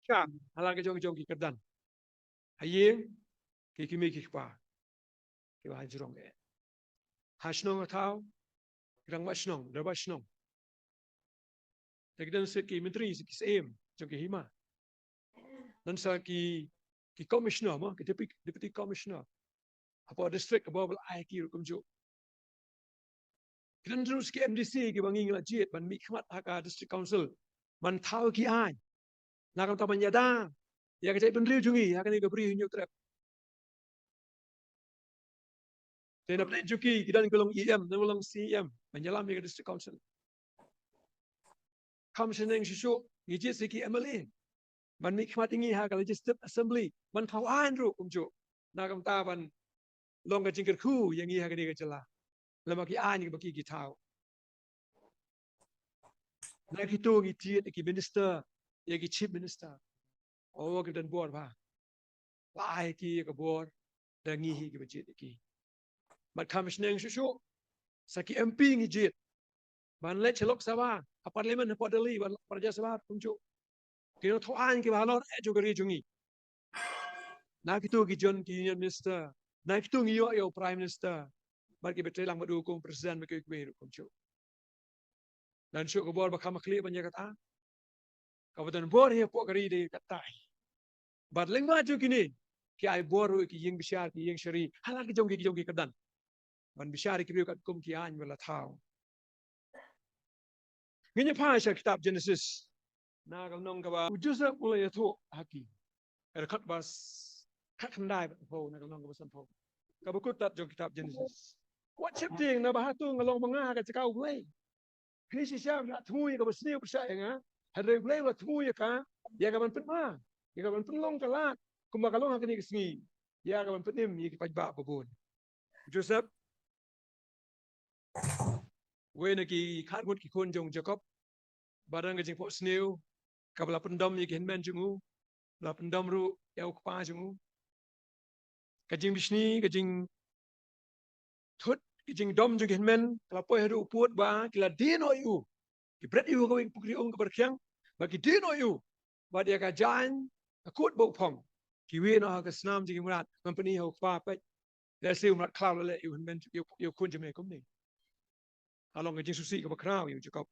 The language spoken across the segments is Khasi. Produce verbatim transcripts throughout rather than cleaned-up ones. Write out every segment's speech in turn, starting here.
ka, ha la ka jong jong ki kyrdan. Ha ïing, ki kmie ki kpa. Ki ba ha jrong eh. Ha shnong ha thaw, ki rangbah shnong, dorbar shnong. Te ki don sa ki myntri, sa ki syiem jong ki hima. Don sa ki, ki commissioner mo, ki deputy, deputy commissioner. Hapoh district, hapoh ba la ai ki ruh kumjuh. Ki don ruh sa ki M D C, ki ba ngi ngi la jied ban mihkhmat ha ka district council. Ban thaw ki aiñ. Na ka bynta ban ïada ïa ka jaitbynriew jong ngi, ha kane ka Bri Hynñiewtrep. Te na pdeng jong ki, ki don ki long E M, don ki long C E M, ban ïalam ïa ka district council. Kham shaneng shuh shuh, ngi jied sa ki M L A ban mihkhmat ïa ngi ha ka Legislative Assembly, ban thaw aiñ ruh kumjuh. Na ka bynta ban long ka jingkyrkhu ïa ngi ha kane ka jylla. Lem bad ki aiñ kiba ki, ki thaw. Na kito ngi jied ïa ki minister, ïa ki chief minister. Oh, ki don bor bha. La ai ki ïa ka bor da ngi hi kiba jied ïa ki. Bad kham shaneng shuh shuh, sa ki M P ngi jied ban leit sha Lok Sabha, ha Parliament hapoh Delhi, bad Rajya Sabha kumjuh. Ki nongthaw aiñ kiba halor eh jong ka ri jong ngi. Na kito ki jon ki Union Minister, na kito ngi ïoh ïa u Prime Minister, bad kiba trei lang bad u kum President bad kiwei kiwei ruh kumjuh. Don shuh ka bor ba kham khlieh ban ïa kata. Kaba don bor hi hapoh ka ri dei katta hi. Bad lyngba jong kine, ki ai bor ruh ki ïing bishar, ki ïing shari, ha la ki jong ki, ki jong ki kyrdan. Ban bishar ïa ki briew katkum ki aiñ ba la thaw. Ngin ïa phai sha kitab Genesis. Na ka lynnong kaba u Joseph u la ïathuh ha ki. Ka dkhot ba s-, khatkhyndai bad phew, na ka lynnong kaba sanphew. Kaba kut tad jong kitab Genesis. Wat sheptieng naba hato nga long ma nga ha ka jaka U Blei. Phi shisha phi la thmu ïa kaba sniew pyrshah ïa nga. Hynrei U Blei u la thmu ïa ka, ïa ka ban pynbha, ïa ka ban pynlong ka lad, kumba ka long ha kane ka sngi, ïa ka ban pynim ïa ki paidbah babun. Joseph, uwei na ki khatngut ki khun jong u Jakob, ba don ka jingphohsniew kaba la pyndom ïa ki hynmen jong u, la pyndom ruh ïa u kpa jong u. Ka jingbishni, ka jingthut, ka jingdom jong ki hynmen, ka la poi haduh u pud ba ki la die noh ïa u. Ki bret ïa u ha kawei ka pukri um kaba rkhiang, ba ki die noh ïa u. Bad ïa ka jaiñ, ka kut bad u phong, ki wih noh ha ka snam jong ki mrad, ban pyni ha u kpa, peit. Lehse u mrad khlaw la leh ïa u hynmen, ïa u, ïa u khun jong me kumne. Ka long ka jingsngewsih kaba khraw ïa u Jakob.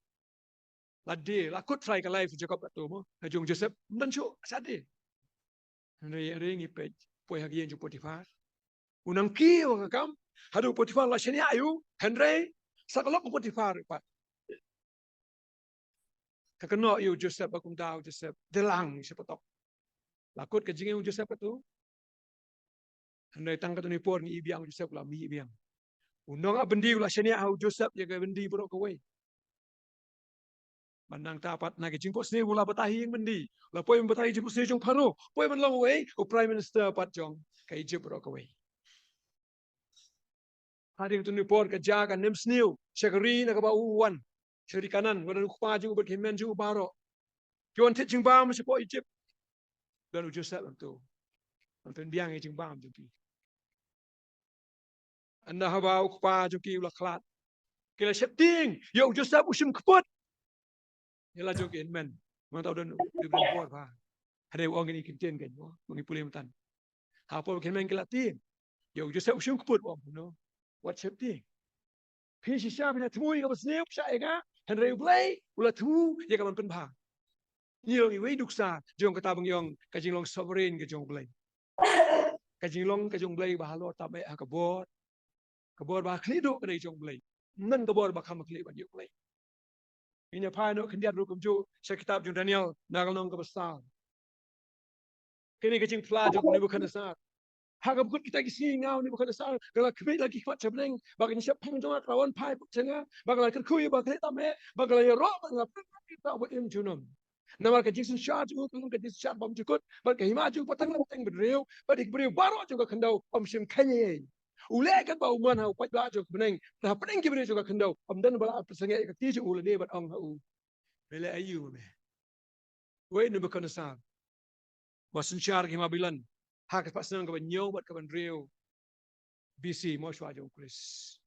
La die, la kut trai ka life u Jakob katto mo. Ka jong u Joseph, ym don shuh, shah die. Hynrei, hynrei ngi peit, poi ha ka ïing jong u Potiphar. U nang kiew ha ka kam, haduh u Potiphar la shaniah ïa u, hynrei, sa ka lok u Potiphar pat. Ka kynnoh ïa u Joseph, ba kumta u Joseph, dei lang sha patok. La kut ka jingim u Joseph katto. Hynrei tang katto katne por ngi i biang u Joseph u la mih biang. U nongap byndi u la shaniah ha u Joseph ïa ka byndi baroh kawei. Bad nangta pat na ka jingphohsniew u la batai ha ïing byndi. U la poi ban batai ha ka jingphohsniew jong u Pharaoh. Poi ban long uwei u Prime Minister pat jong ka Egypt baroh kawei. Hadien katto katne por ka jia ka nemsniew sha ka ri na kaba u wan. Sha ka ri Kanaan, ba don u kpa jong u bad ki hynmen jong u baroh. Ki wan thied jingbam shapoh Egypt. Don u Joseph hangto. Hangto ban biang ïa ka jingbam jong ki. Ynda haba u kpa jong ki u la khlad, ki la sheptieng ïa u Joseph u shim kput. Ïa la jong ki hynmen. Mynta u don, u don bor bha. Hynrei u ong kine ki ktien kein mo, ba ngi pule mynta. Ha por ki hynmen ki la tieng ïa u Joseph u shim kput, u ong kumno? Wat sheptieng. Phi shisha phi la thmu ïa kaba sniew pyrshah ïa nga, hynrei U Blei u la thmu ïa ka ban pynbha. Ngi long iwei i nuksa jong kata ba ngi ong ka jinglong sovereign ka jong U Blei. Ka jinglong ka jong U Blei ba halor tam eh ha ka bor. Ka bor ba ha khlieh duh ka dei jong U Blei. Ym don ka bor ba kham ha khlieh ban ïa U Blei. Ngin ïa phai noh khyndiat ruh kumjuh sha kitab jong u Daniel na ka lynnong kaba saw. Kane ka jingphla jong u Nebukhadnessar. Ha kaba kut kita ki sngi nga u Nebukhadnessar, nga la khmih la ki khmat sha bneng, ba ka jingshepphang jong nga ka la wan phai pat sha nga, ba nga la kyrkhu ïa u Bakhuid tam eh, ba nga la ïaroh bad nga la pynlong ïa uta uba im junom. Namar ka jingsynshar jong u ka long ka jingsynshar bymjukut, bad ka hima jong u pateng la pateng bynriew, bad ïa ki briew baroh jong ka khyndew ym shym kheiñ ei ei. U leh katba u mon ha u paidbah jong ka bneng, bad hapdeng ki briew jong ka khyndew ym don ba la pynsangeh ïa ka kti jong u lane ban ong ha u, me leh aïu me? Wei Nebukhadnessar, ba synshar ki hima Babilon ha ka spah snem kaba hynñiew bad kaba hynriew B C, mo shuwa jong u Khrist.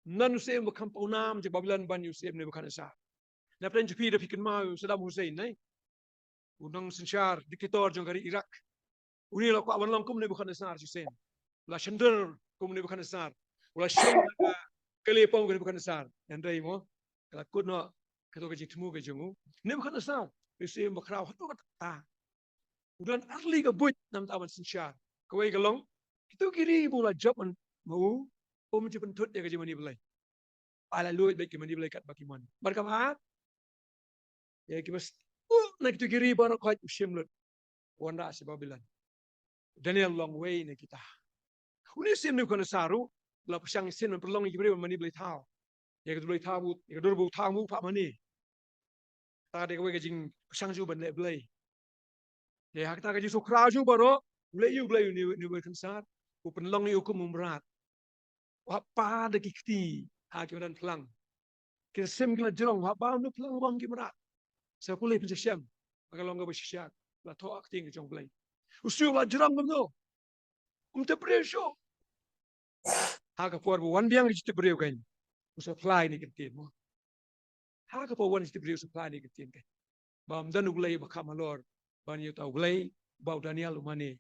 Ym don u syiem ba kham pawnam jong Babilon ban ïa u syiem Nebukhadnessar. Na pdeng jong phi da phi kynmaw ïa u Saddam Hussein, ne? u nongsynshar dictator jong ka ri Iraq. Une u la kwah ban long kum Nebukhadnessar shisien. U la shyntur kum Nebukhadnessar. U la shong ha ka kali pong ka Nebukhadnessar. Hynrei mo, ka la kut noh kato ka jingthmu ka jong u. Nebukhadnessar, u siem bakhraw haduh katta. U don artylli ka buit namar ban synshar. Kawei ka long, kito ki ri ba u la jop man ma u, um ju pynthut ïa ka jingmane Blei. Ba la luid beit ki mane Blei katba ki mon. Bad kaba ar, ïa kiba sdang na kito ki ri baroh khoit u shim lut, wanrah sha Babilon. Daniel long uwei na kita. Une u siem Nebukhadnessar ruh u la pyrshang shisien ban pynlong ïa ki briew ban mane blei thaw. Ïa ka dur blei thaw ba u, ïa ka dur ba u thaw ba u phah mane. Kata ka dei kawei ka jingpyrshang jong u ban leh blei. Te ha kata ka jingsngewkhraw jong u baroh, u leh ïa u blei u Nebukhadnessar, u pynlong ïa u kum u mrad. U hap pad da ki kti ha ki madan phlang. Ki sim ki la jrong, u hap bam da phlang bam ki mrad. Sa pule pynshai shem ba ka long kaba shisha, la thoh ha ka ktien ka jong u Blei. U shu la jrong kumno? Um tip briew shuh. Ha ka por ba wan biang ka jingtip briew kan, u supply ïa ka ktien mo. Ha ka por wan jingtip briew u supply ïa ka ktien kan. Ba ym don u Blei ba kham halor ban ïa uta u Blei ba u Daniel u mane.